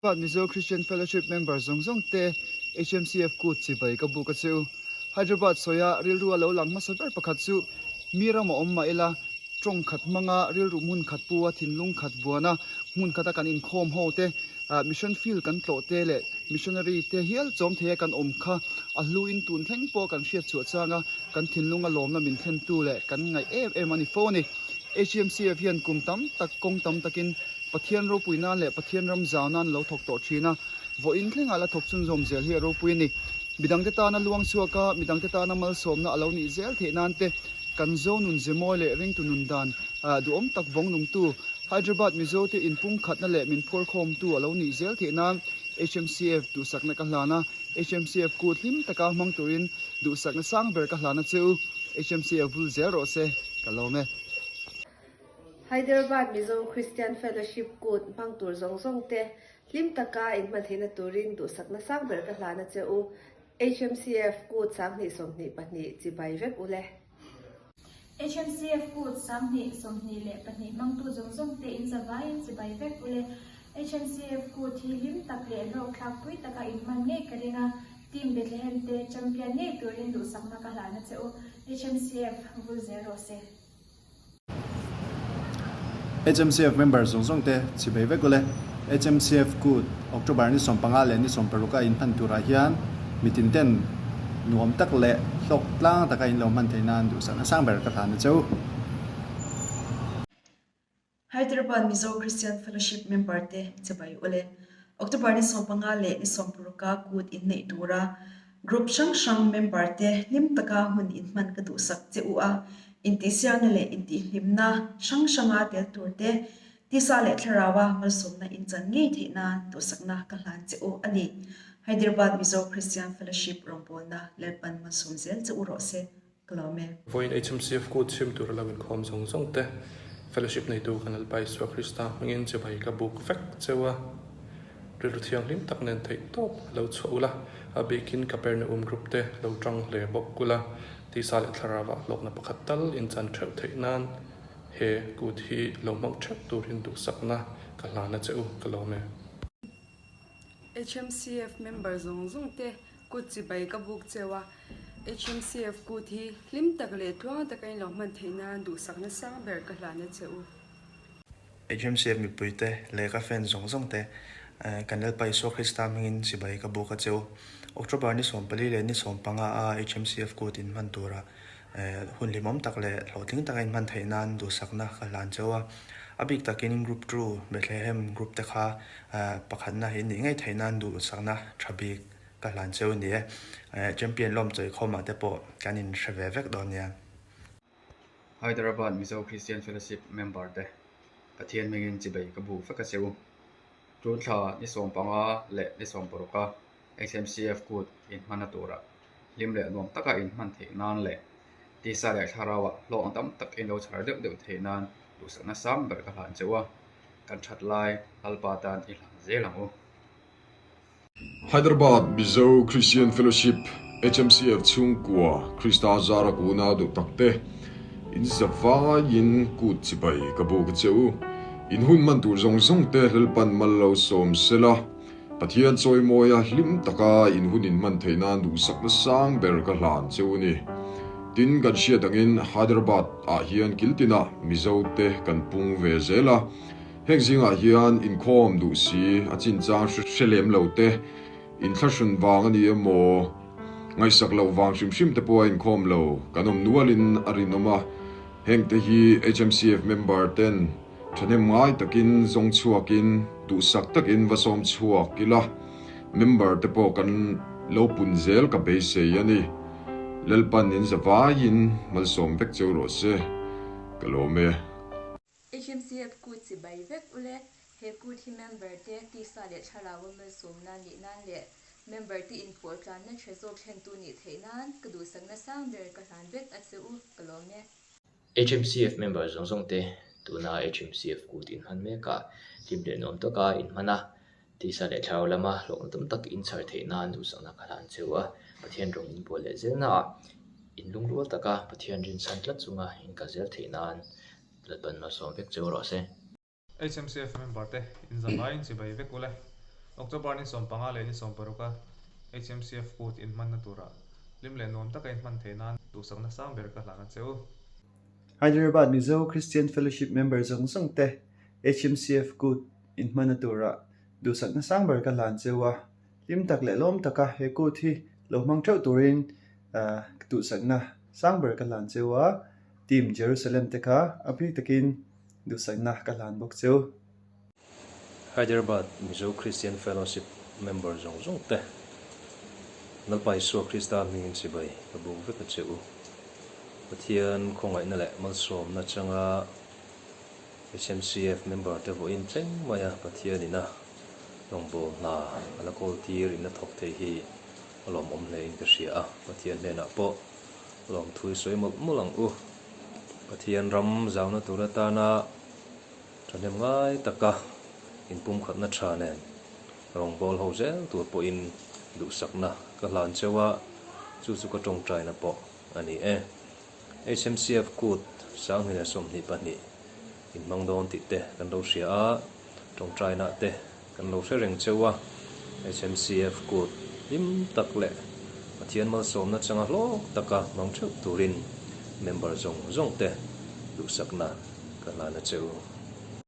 Hyderabad Mizo Christian Fellowship member zawng zawng te HMCF kut chibai ka buk a che u. Hyderabad sawia rilru a lo lang hmasa ber pakhat chu mi ram a awm mah ila tawng khat hmanga rilru hmun khat pu a thinlung khat vuana hmun khata kan inkhawm ho te mission field kan tlawh te leh missionary te hial chawm theia kan awm kha a hlu in tun thleng pawh kan hriat chhuah changa kan thinlung a lawmna min thlentu leh kan ngaih em em a ni fo a ni. HMCF hian kum tam tak kawng tam takin Pathian ropui nan leh Pathian ram zau nan lo thawk tawh thin a, vawiin thlengah la thawk chhunzawm zel hi a ropui a ni. Midangte tana luang chhuak a, midangte tana malsawmna a lo nih zel theih nan te kan Zo nun zemawi leh ringtu nun dan duhawm tak vawng nungtu Hyderabad Mizote inpumkhatna leh min phuarkhawmtu a lo nih zel theih nan HMCF duhsakna ka hlan a, HMCF kut hlim taka hmang turin duhsakna sang ber ka hlan a che u. HMCF vul zel rawh se, ka lawm e. Hyderabad Mizo Christian Fellowship Kut hmang tur zawng zawng te hlim taka inhman theihna turin duhsakna sang ber ka hlan a che u. HMCF Kut 2022 chibai vek u le. HMCF Kut 2022 hmangtu zawng zawng te in zavaiin chibai vek u le. HMCF Kut hi hlim tak leh hlawkthlak pui taka inhman ngei ka ring a, Team Bethlehem te champion ngei turin duhsakna ka hlan a che u. HMCF vul zel rawh se. HMCF member zawng zawng te chhibei vek ule. HMCF kut October ni 15 leh ni 16 a inhman turah hian mitin ten nuam tak leh hlawk tlang taka in lo hman theih nan duhsakna sang ber ka hlan a che u. Hyderabad Mizo Christian Fellowship member te chibai ule. October ni 15 leh ni 16 a kut inneih tura Group hrang hrang member te hlim taka hun inhman ka duhsak che u a, intihsiakna leh intihhlimna hrang hranga tel tur te, tisa leh thlaraua malsawmna inchan ngei theih nan duhsakna ka hlan che u a ni. Hyderabad Mizo Christian Fellowship rawngbawlna Lalpan malsawm zel che u rawh se. Ka lawm e. Vawiin HMCF kut chhim tur a lo inkhawm zawng zawng te, Fellowship neitu kan Lalpa Isua Krista hmingin chibai ka buk vek cheu a, rilru thianghlim tak nen theih tawp a lo chhuah ula, a bikin Kapernaum group te lo tang hle bawk ula, tisa leh thlarau ah hlawkna pakhat tal inchan theuh theih nan he kut hi lo hmang theuh turin duhsakna ka hlan a che u, ka lawm e. HMCF member zawng zawng te kut chibai ka buk cheu a, HMCF kut hi hlim tak leh tluang taka in lo hman theih nan duhsakna sang ber ka hlan a che u. HMCF mipuite leh ka fans zawng zawng te kan Lalpa Isua Krista hmingin chibai ka buk a che u. October ni 14 leh ni 15 a HMCF kut in hman tura hun hlimawm tak leh hlawhtling taka in hman theih nan duhsakna ka hlan cheu a. A bik takin Group Two Bethlehem Group te kha pakhatna in nih ngei theih nan duhsakna tha bik ka hlan cheu a ni e. Champion lawm chawikhawmah te pawh kan inhre ve vek dawn nia. Hyderabad Mizo Christian Fellowship member te Pathian hmingin chibei ka bu vek a che u. Tun thla ni 15 leh ni 16 a HMCF kut inhmanna turah hlim leh nuam taka inhman theih nan leh tisa leh thlarauah hlawkna tam tak in lo chhar deuh deuh theih nan duhsakna sang ber ka hlan cheu a, kan that lai Lalpa tan i hlan zel ang u. Hyderabad Mizo Christian Fellowship, HMCF, chhungkua Krista zara ka unau duh tak te, in zavaiin kut chibai ka buk a che u. In hun hman tur zawng zawng te Lalpan mal lo sawm sela. Pathian chawimawia hlim taka in hun in hman theih nan duhsakna sang ber ka hlan cheu a ni. Tin, kan hriat angin Hyderabad ah hian kiltinah Mizo te kan pung ve zel a, heng zingah hian inkhawm duh si a chinchang hre lem lo te, inthlahrun vang a ni emaw, ngaihsak loh vang hrim hrim te pawh a inkhawm lo kan awm nualin a rinawm a, heng te hi HMCF member ten Thahnem ngai takin zawng chhuakin duhsak takin va sawm chhuak ila, member te pawh kan lo pun zel ka beisei a ni. Lalpan in zavaiin malsawm vek cheu rawh se, ka lawm e. HMCF kut chibai vek ule, he kut hi member te tisa leh thlarau a malsawmna nih nan leh member te inpawh tlanna tha zawk thlentu nih theih nan ka duhsakna sang ber ka hlan vek a che u, ka lawm e. HMCF member zawng zawng te tuna HMCF kut inhman mekah hlim leh nuam taka inhman a, tisa leh thlarau lama hlawkna tam tak inchhar theih nan duhsakna ka hlan cheu a, Pathian rawng inbual leh zelnaah inlungrual taka Pathian rinchhan tlat chunga inkal zel theih nan Lalpan malsawm vek cheu rawh se. HMCF member te in zavaiin chibai vek ule. October ni 15 leh ni 16 a HMCF Kut inhmanna turah hlim leh nuam taka inhman theih nan duhsakna sang ber ka hlan a che u. Hyderabad Mizo Christian Fellowship member zawng zawng te HMCF Kut inhmanna turah duhsakna sang ber ka hlan che u a, hlim tak leh lawm taka he kut hi lo hmang theuh turin duhsakna sang ber ka hlan che u a, Team Jerusalem te kha a bik takin duhsakna ka hlan bawk che u. Hyderabad Mizo Christian Fellowship member zawng zawng te, Lalpa Isua Krista hmingin chibai ka buk vek a che u. Pathian khawngaihna leh malsawmna changa HMCF member te vawiin thleng maia Pathian ina rawngbâwl hna a la kawl tir in a thawk thei hi a lawmawm hle in ka hria a, Pathian hnenah pawh lawmthu i sawi mawlh mawlh ang u. Pathian ram zauna tur atana Thahnem ngai taka inpumkhatna tha nen rawngbâwl ho zel tur pawhin duhsakna ka hlan cheu a, chu chu ka tawngtaina pawh a ni e. HMCF Kut 2022 inhmang dawn tih te kan lo hria a, tawngtainaah te kan lo hre reng cheu a. HMCF Kut hlim tak leh Pathian malsawmna changa hlawk taka hmang theuh turin member zawng zawng te duhsakna Ka hlan a che u.